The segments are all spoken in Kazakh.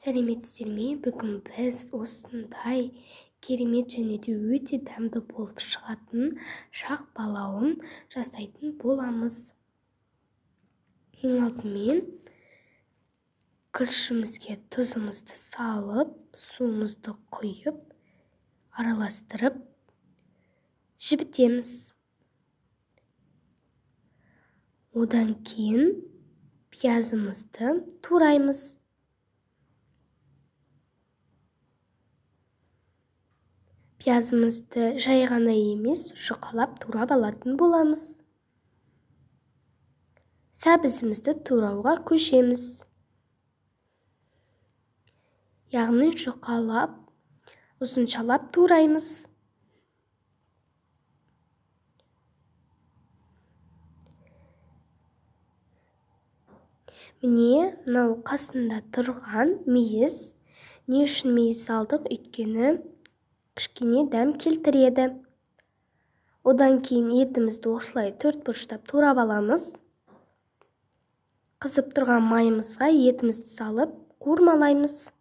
Сәлеметсіздер ме? Бүгін біз осындай керемет және де өте дәмді болып шығатын шақ палауын жасайтын боламыз. Ең алдымен күрішімізге тұзымызды салып, суымызды құйып, араластырып жібітеміз. Одан кейін пиязымызды тураймыз. Пиязымызды жай ғана емес, жұқалап турап алатын боламыз. Сәбізімізді турауға көшеміз. Яғни жұқалап, ұзыншалап тураймыз. Міне, мынау қасында тұрған мейіз. Не үшін мейіз алдық? Өйткені кішкене дәм келтіреді. Одан кейін етімізді осылай төрт бұрыштап турап аламыз. Қызып тұрған майымызға етімізді салып қуырмалаймыз.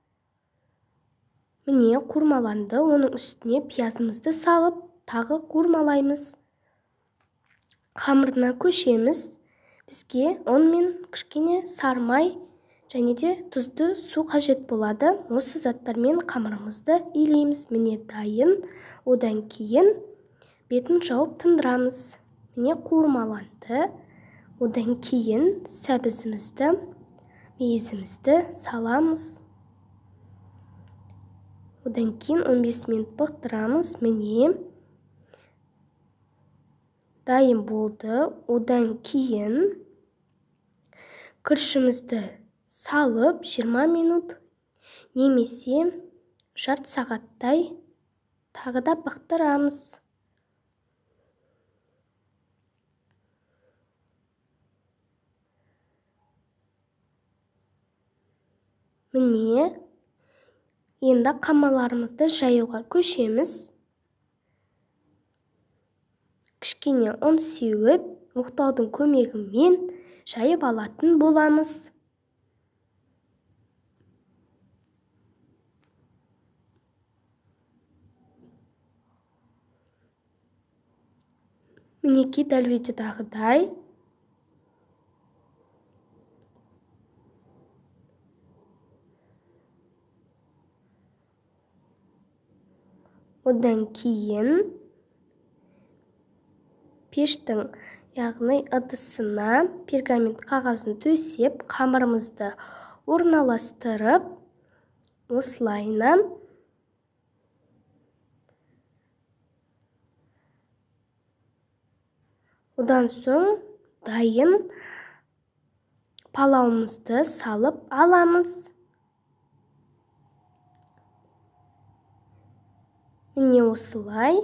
Міне, қуырмаланды. Оның үстіне пиязымызды салып тағы қуырмалаймыз. Қамырына көшеміз. Бізге ұн мен кішкене сары май және де тұзды су қажет болады. Осы заттармен қамырымызды илейміз. Міне, дайын. Одан кейін бетін жауып тындырамыз. Міне, қуырмаланды. Одан кейін сәбізімізді, мейізімізді саламыз. Одан кейін 15 минут бықтырамыз. Міне, дайын болды. Одан кейін күрішімізді салып 20 минут немесе жарты сағаттай тағы да бықтырамыз. Міне, енді қамырларымызды жаюға көшеміз. Кішкене ұн сеуіп, оқтаудың көмегімен жайып алатын боламыз. Мінекей, дәл видеодағыдай. Одан кейін пештің, яғни ыдысына пергамент қағазын төсеп, қамырымызды орналастырып, осылайынан одан соң дайын палауымызды салып аламыз. Міне, осылай.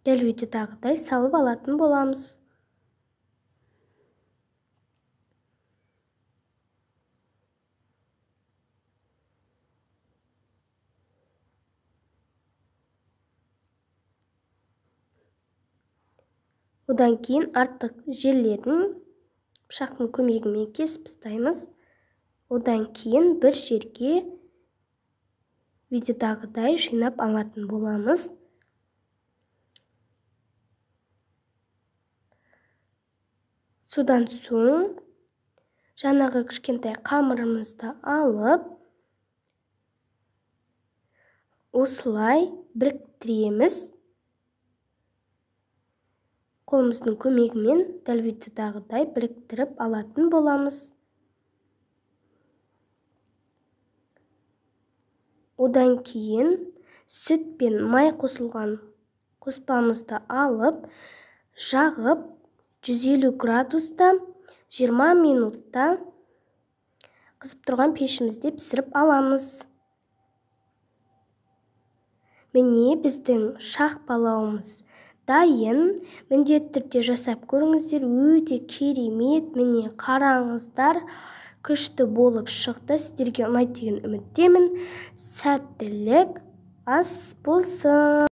Дәл видеодағыдай салып алатын боламыз. Одан кейін артық жерлерін пышақтың көмегімен кесіп тастаймыз. Одан кейін бір жерге видеодағыдай жинап алатын боламыз. Содан соң жаңағы кішкентай қамырымызды алып, осылай біріктіреміз. Қолымыздың көмегімен дәл видеодағыдай біріктіріп алатын боламыз. Одан кейін сүт пен май қосылған қоспамызды алып, жағып, 150 градуста 20 минутта қызып тұрған пешімізде пісіріп аламыз. Міне, біздің шақ палауымыз дайын. Міндетті түрде жасап көріңіздер, өте керемет. Міне, қараңыздар, күшті болып шықты. Сіздерге ұнайды деген үміттемін. Сәттілік, ас болсын.